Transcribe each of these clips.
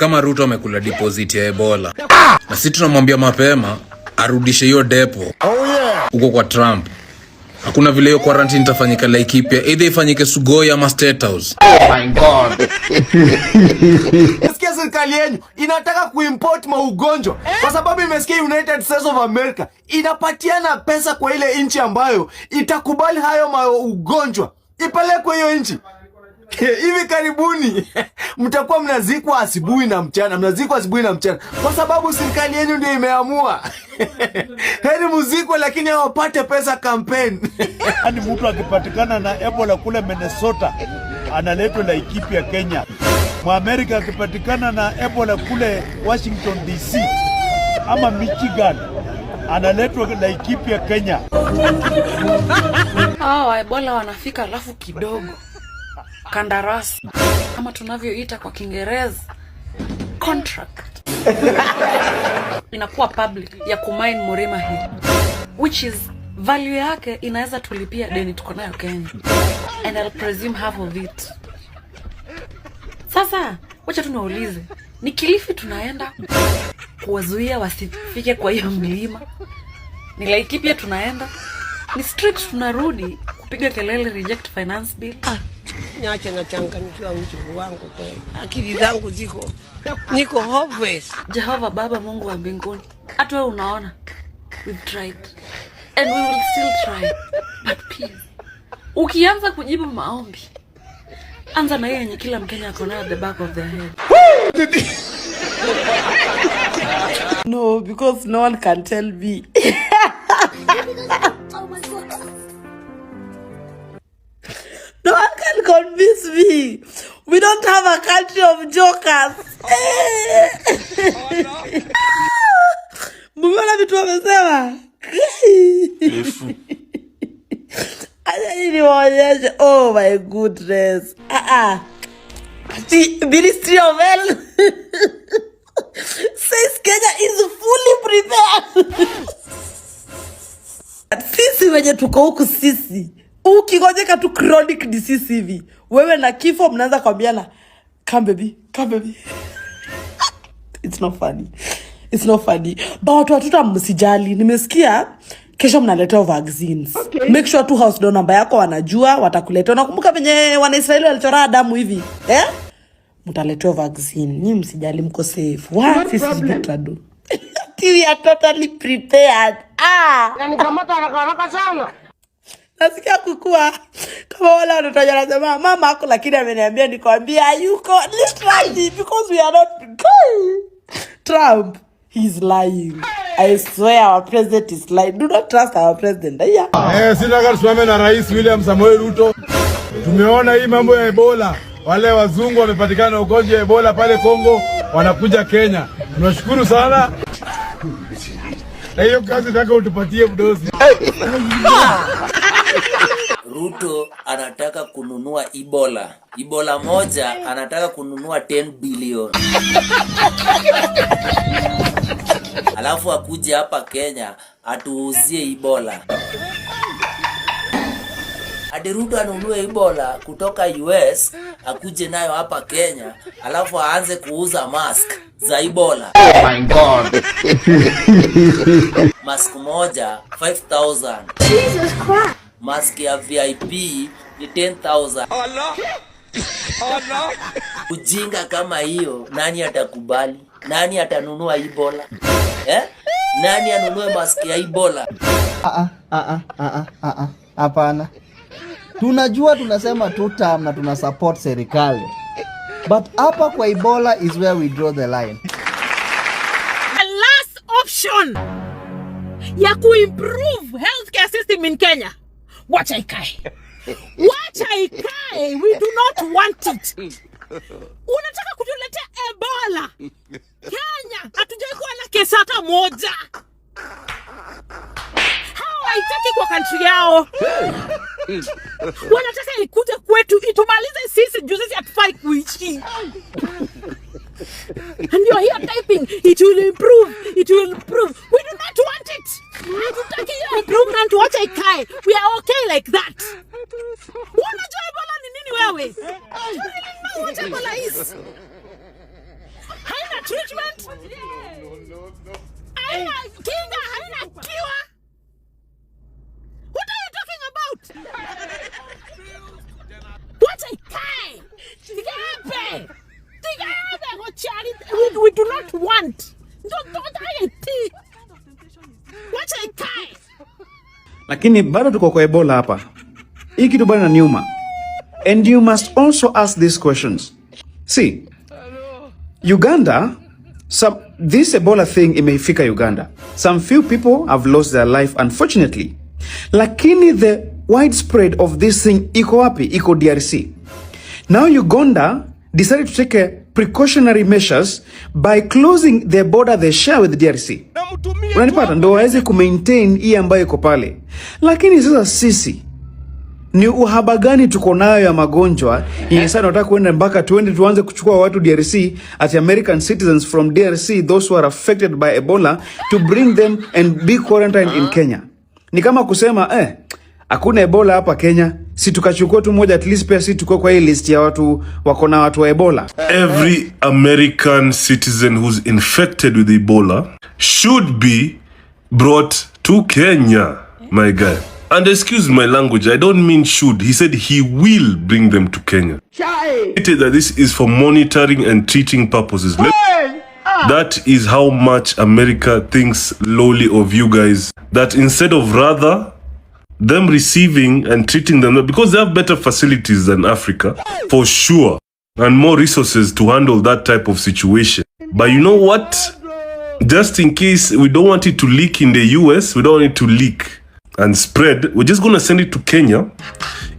Kama Ruto amekula deposit ya Ebola, na si tunamwambia mapema arudishe hiyo depo huko kwa Trump. Hakuna vile hiyo quarantine itafanyika Laikipia, either ifanyike Sugoi ama State House. Sikia, serikali yenu inataka kuimport maugonjwa kwa sababu imesikia United States of America inapatiana pesa kwa ile nchi ambayo itakubali hayo maugonjwa ipelekwe hiyo nchi. Hivi karibuni mtakuwa mnazikwa asubuhi na mchana, mnazikwa asubuhi na mchana, kwa sababu serikali yenu ndio imeamua. Heri muzikwe, lakini hawapate pesa campaign. Yaani mtu akipatikana na Ebola kule Minnesota analetwa Laikipia, Kenya. Mwamerika akipatikana na Ebola kule Washington DC ama Michigan analetwa Laikipia, Kenya. Hawa wa Ebola wanafika, alafu kidogo kandarasi, kama tunavyoita kwa Kiingereza contract, inakuwa public ya kumine Murima Hill, which is value yake inaweza tulipia deni tuko nayo Kenya, and I'll presume half of it. Sasa wacha tu niwaulize, ni Kilifi tunaenda kuwazuia wasifike kwa hiyo mlima? Ni Laikipia tunaenda? Ni street tunarudi kupiga kelele reject finance bill? Niache nachanganyikiwa, mjukuu wangu kweli. Akili zangu ziko niko hopeless. Jehova Baba Mungu wa mbinguni, hata wewe unaona we've tried and we will still try, but please, ukianza kujibu maombi, anza na hiyo yenye kila Mkenya ako nayo at the back of their head. No, because no one can tell me. No one can convince me. We don't have a country of jokers. Mumeona vitu wamesema? Acha niwaonyeshe. Oh my goodness. Ah ah. The Ministry of Health says Kenya is fully prepared. Sisi wenye tuko huku sisi, ukigonjeka tu chronic disease hivi, wewe na kifo mnaanza kuambiana, "Come baby, come baby." It's not funny. It's not funny. But watoto, msijali, nimesikia kesho mnaletewa vaccines. Okay. Make sure tu house door namba yako wanajua, watakuletea. Nakumbuka venye Wanaisraeli walichora damu hivi, eh? Mtaletewa vaccine. Nyinyi msijali, mko safe. Wa sisi sijui tutado. We are totally prepared. Ah! Nanikamata haraka haraka sana. Nasikia kukua kama wale watoto wenye wanasema mama ako, lakini ameniambia nikwambie hayuko, literally, because we are not. Trump, he's lying. I swear our president is lying. Do not trust our president. Yeah. Eh, sitaka tusimame na Rais William Samoei Ruto. Tumeona hii mambo ya Ebola, wale wazungu wamepatikana na ugonjwa wa Ebola pale Kongo, wanakuja Kenya. Tunashukuru sana na hiyo kazi nataka utupatie, mdosi. Ruto anataka kununua Ebola. Ebola moja anataka kununua 10 billion. Alafu akuje hapa Kenya atuuzie Ebola. Ati Ruto anunue Ebola kutoka US akuje nayo hapa Kenya, alafu aanze kuuza mask za Ebola. Oh my God. Mask moja 5000. Jesus Christ. Mask ya VIP ni 10,000. Allah. Allah. Ujinga kama hiyo nani atakubali? Nani atanunua Ebola? Eh? Nani anunue mask ya Ebola? Ah ah ah ah ah, hapana. Tunajua tunasema two term na tuna support serikali. But hapa kwa Ebola is where we draw the line. The last option ya kuimprove healthcare system in Kenya, wacha ikae, wacha ikae. We do not want it. Unataka kutuletea Ebola Kenya? Hatujai kuwa na kesi hata moja. Hawa haitaki kwa country yao, wanataka ikuje kwetu itumalize sisi juu sisi hatufai kuishi. And you're here typing, "It will improve, it will improve." We do not want it. Hatutaki hiyo improvement, wacha ikae. We are okay like that. Unajua Ebola ni nini wewe? Do you really know what Ebola is? Treatment, haina kinga, haina cure. What are you talking about? Wacha ikae. Tigabe. Tigabe gochari. We do not want. Don't. Wacha ikae. Lakini bado tuko kwa Ebola hapa. Hii kitu bado inaniuma. And you must also ask these questions. See, Uganda, some, this Ebola thing imeifika Uganda. Some few people have lost their life, unfortunately. Lakini the widespread of this thing iko wapi? Iko DRC. Now Uganda decided to take a precautionary measures by closing the border they share with DRC. Unanipata? Ndo waweze kumaintain hii ambayo iko pale. Lakini sasa sisi ni uhaba gani tuko nayo ya magonjwa yenye sasa tunataka kuenda mpaka tuende tuanze kuchukua watu DRC, at American citizens from DRC, those who are affected by Ebola, to bring them and be quarantined in Kenya? Ni kama kusema, hakuna Ebola hapa Kenya, si tukachukua tu moja, at least pia si tukue kwa hii list ya watu wako na watu wa Ebola. Every American citizen who's infected with Ebola should be brought to Kenya, my guy. And excuse my language, I don't mean should. He said he will bring them to Kenya. Stated that this is for monitoring and treating purposes. That is how much America thinks lowly of you guys. That instead of rather them receiving and treating them, because they have better facilities than Africa, for sure, and more resources to handle that type of situation. But you know what? Just in case we don't want it to leak in the US, we don't want it to leak and spread, we're just gonna send it to Kenya.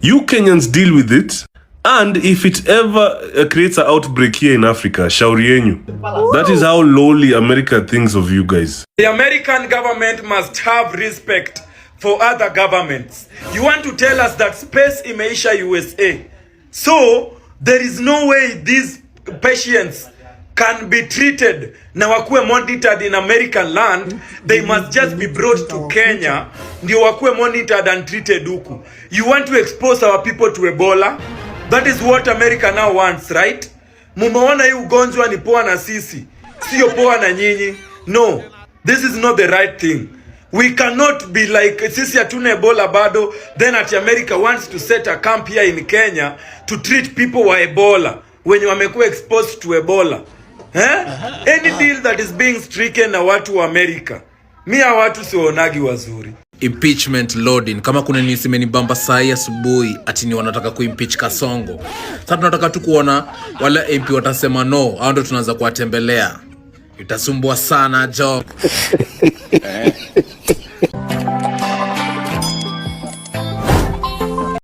You Kenyans deal with it. And if it ever creates an outbreak here in Africa, shauri yenyu. That is how lowly America thinks of you guys. The American government must have respect for other governments. You want to tell us that space imeisha USA? So there is no way these patients can be treated na wakuwe monitored in American land. They must just be brought to Kenya ndio wakuwe monitored and treated huku. You want to expose our people to Ebola? That is what America now wants, right? Mumeona hii ugonjwa ni poa na sisi, sio poa na nyinyi. No, this is not the right thing. We cannot be like, sisi hatuna Ebola bado, then at America wants to set a camp here in Kenya to treat people wa Ebola wenye wamekuwa exposed to Ebola. Eh? Any deal that is being stricken na watu wa America, mi hawa watu sionagi wazuri. Impeachment loading. Kama kuna news imenibamba saa hii asubuhi, ati ni wanataka kuimpeach Kasongo. Sasa tunataka tu kuona wale MP watasema no, hao ndio tunaanza kuwatembelea. Itasumbua sana jo.